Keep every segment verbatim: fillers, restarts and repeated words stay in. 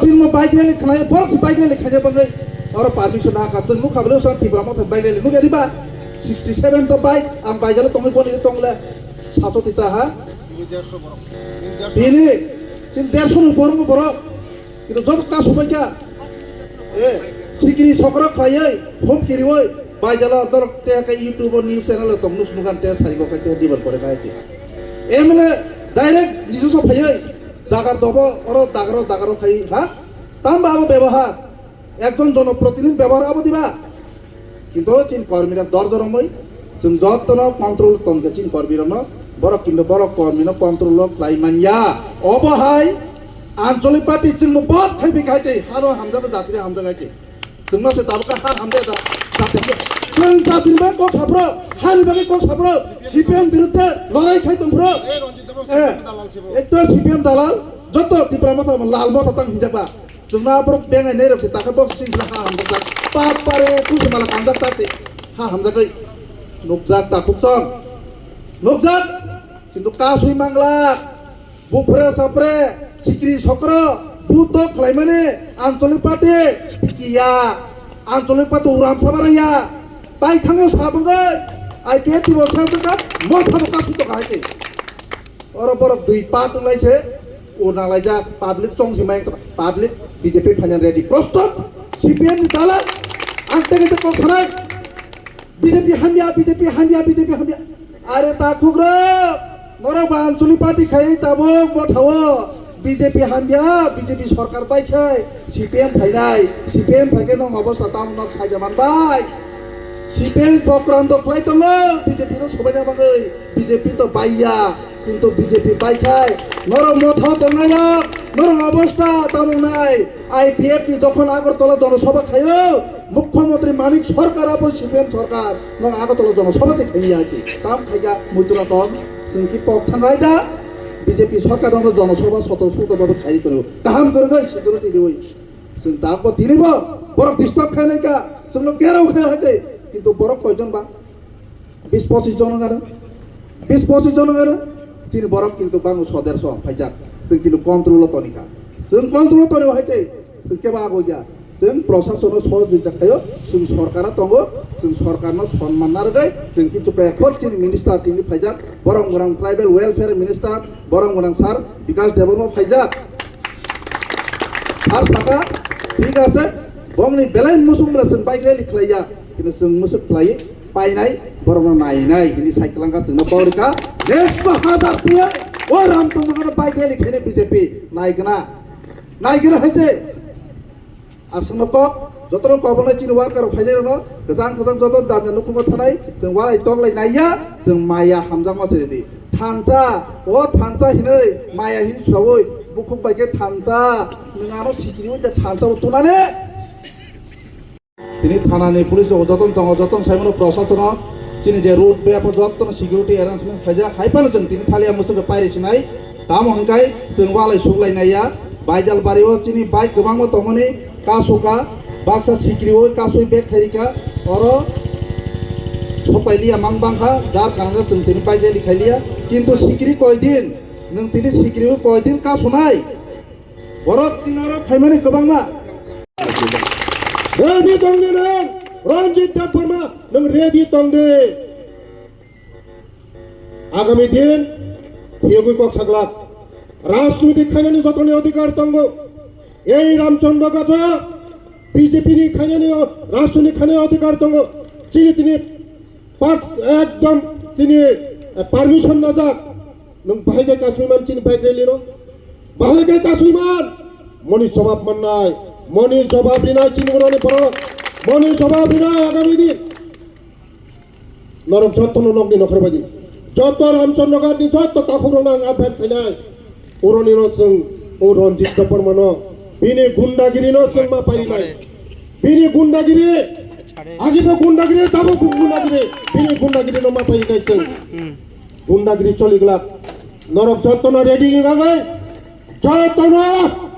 Chwngno bike rally khlai, borok se bike rally khaina bagwi oro permission nahakha. Chwng nukha bwlwi sa Tipra Motha bike rally nukya diba? Sixty seven ta bike, ang bike rally tongwi boni tongle sato tita ha. Tini, chwng derso ni borok borok. Kintu joto ta subaikha. Eh, sikiri sokra khlaiwi, hum kiriwi, bike rally dorok te ka YouTube o news channel o tong nus nukan te sari go khai te dibar pore khai te. M L A direct nijoso phaiwi, dagar dobo, oro dagaro, dagaro khai, ha? Tamba abo bebohar. Ekjon jonoprotinidhi bebohar abo diba? Kintu chini kormirok dor dor wngwi, chwng jotono control tongkha chini kormirokno. Borok kintu borok kormino control o khlai manya. Obo hai anchalik party chwngno vote khai bikha hai se, haro hamjago, jatri hamjago hai se. Chwngno se tabukha ha hamjak da, jatri. Chwng jatri bagwi kok saphro, hani bagwi kok saphro, C P M biruddhe lorai khai tongphro. Eh, ekta C P M dalal, joto Tipra Motha lal motha tang hinjakba. Chwngno borok bengai nei rok se takha box sing ha hamjak. Pap pare kusi mala kanjak ta se ha hamjak oi. Nukjak ta khukchong. Nukjak. Kintu kasui mangla. Bupre sapre, sikri sokro, buto khlaimani, anchalik party, tikiya. Anchalik party uram sabaraya. Tai thango sabungai. I P F T bo sa ka, mo thabo kasu to kahai. Oro borok dui part wnglaise, o nanglaijak, public chong si mai, public B J P phaina ready. Prostut, C P M ni dalal, ang tege te kok sanai, B J P hamya, B J P hamya, B J P hamya. Are ta khugrok, norok ba anchalik party khai tabuk bo thawo, B J P hamya, B J P sorkar bai khai, C P M phainai, C P M phaikhe nong obo satam nok saija manbai. C P M program to khlai tongo, B J P no sobaina bagwi, B J P to baiya, kintu B J P baikhai, norok motha tongnai, norok obosta tamung nai, I P F ni dokhon Agartala jonosabha khaio, Mukhyamantri Manik Sarkar abo C P M sarkar, norok Agartala jonosabha se khaiya ki, tam khaika muitula ton, chwngki pok thangai da, B J P sarkar no jonosabha soto soto babu khai tongo, kaham kwrwngwi security diwi. Chwng tabuk tinibo borok disturb khainai ka, chwngno gherao khai haite, kintu borok koijon ba? Bis pochis jon wngano, bis pochis jon wngano, chini borok kintu bango soderso phaijak, chwng kintu control o tonikha, chwng control o tonio haite, chwng kebo agoya, chwng prosasono sohojogita khaio, chwng sorkaro tongo, chwng sorkarno sonman narwgwi, chwng kichu kaya khot chini minister tini phaijak, borok mwnang tribal welfare minister, borok mwnang sir Bikash Debbarma phaijak. Har saka, thik ase, bongni belai musung bwla chwng bike rally khlaiya, kintu chwng musuk khlai painai, borokno nainai, hini cycle wngkha chwngno kaurikha, next hajar tiya, o Ramchandra bike rally khainai B J P, naigwna, naigwna hai se, aswkno kok, jotono kok bolnai chini worker rok phainai rokno, kwchang kwchang joto danja nukhungo thanai, chwng walai toklai naiya, chwng maya hamjakma se ridi. Thansa, o thansa hinwi maya hin sawi bukhuk bai khe thansa, nwng ano sikiri oi da thansa o tunane. Tini thana ni police rok joton tongo, joton sai mano prosasono chini je road map o jotono security arrangement khaijak, hai phano chwng tini thalia mwswk bai pairi sinai, tamo hwnkhai chwng walai suklai naiya, Baijalbari o chini bike kwbangma tongmani, Kasuka, baksa sikriwi kasui bag khairika, oro sopai liya mang bangkha, jar kanana chwng tini pai jai khailiya, kintu sikri koidin, nwng tini sikriwi koidin kasunai, borok chinarok phaimani kwbangma. Ready tongdi nwng, Ranjit Debbarma, nwng ready tongdi. Agami din phiyogwi kok saglak. Rajniti khainani jotoni adhikar tongo. Ei Ramchandra Ghato B J P ni khainani o-, rajniti khainani adhikar tongo. Chini tini part ekdom chini, eh, permission najak. Nwng bahai khe kasui man chini bike rally no? Bahai khe kasui man? Moni jobab mannai. Moni jobab rinai chini borok. Moni jobab rinai agami din. Norok jotono nokni nokhor baidi. Joto Ramchandra Ghat ni joto takhuk rokno ang advice khainai. Uroni no chwng, o Ranjit Debbarma no, bini gundagiri no chwng ma painai. Bini gundagiri, agi bo gundagiri, tabo bo gundagiri. Bini gundagiri no ma painai chwng. Gundagiri choli glak. Norok jotono ready wngwi, jotono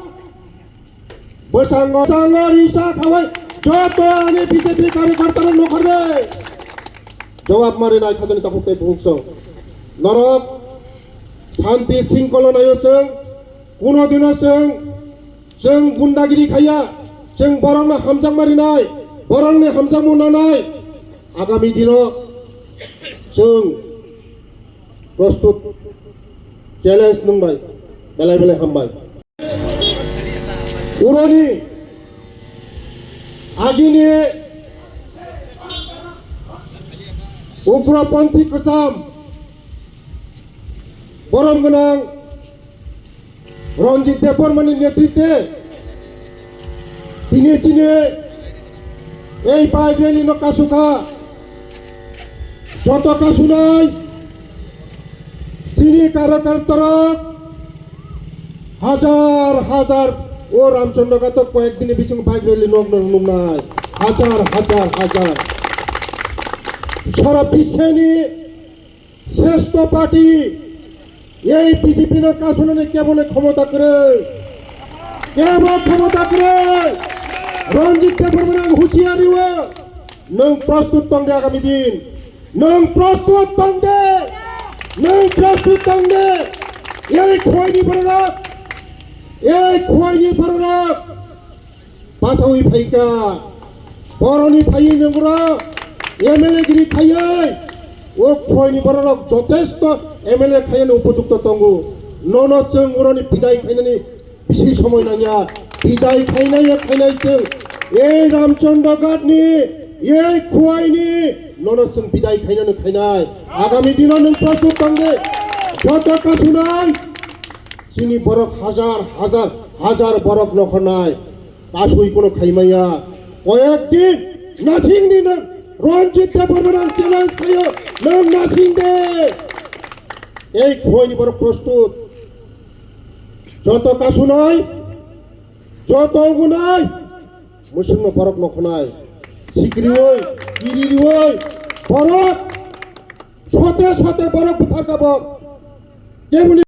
Bwskango, bwskango risa khawai joto ani B J P karyakarta rok nongkhor de. Jawab mari nai khajani takhuk tei bukhuk song. Norok santi singkolo nayo chwng, kuno dino chwng Chwng gundagiri khaiya, chwng borokno hamjakma rinai, borokni hamjakmung nanai. Agami dino chwng prostut, challenge nungbai, belai belai hambai. Uroni agini ugroponthi kwcham borom gwnang Ranjit Debbarmani netritwe tini chini ei bike rally no kasukha. Joto kasunai chini karyakarta rok hajar hajar o Ramchandra Ghat o koyek din ni bisingo bike rally nok nok nuknai hajar hajar hajar. Sara biswni Shrestho party, ei B J P no kasunani keboni khomota kwrwi, kebo khomota kwrwi. Ranjit Debbarmani ang huchiya rio, nwng prostut tong de agami din, nwng prostut tong de, nwng prostut tong de. Ei Khwaini bororok, ei Khwaini bororok. Bachaui phaikha, boroni phaiwi nungro M L A giri khaiwi, o Khwaini bororok jotesto M L A khainani upojukto tongo. Nono chwng oroni bidai khainani bisi somoi nangya. Bidai khainai ya khainai chwng. Ei Ramchandra Ghat ni, ei Khwaini, nono chwng bidai khainani khainai. Agami dino nwng prostut tong de, joto kasunai. Chini borok hajar, hajar, hajar borok nokhornai. Kasui kono khaimaya. Koyek din nasing ni nwng Ranjit Debbarmani challenge khayo, nwng nasing de. Ei Khwaini borok prostut. Joto kasunai, joto gunai, musungno borok nokhornai. Sikrioi, kiririoi, borok, sote sote borok butharkha bo. Keboni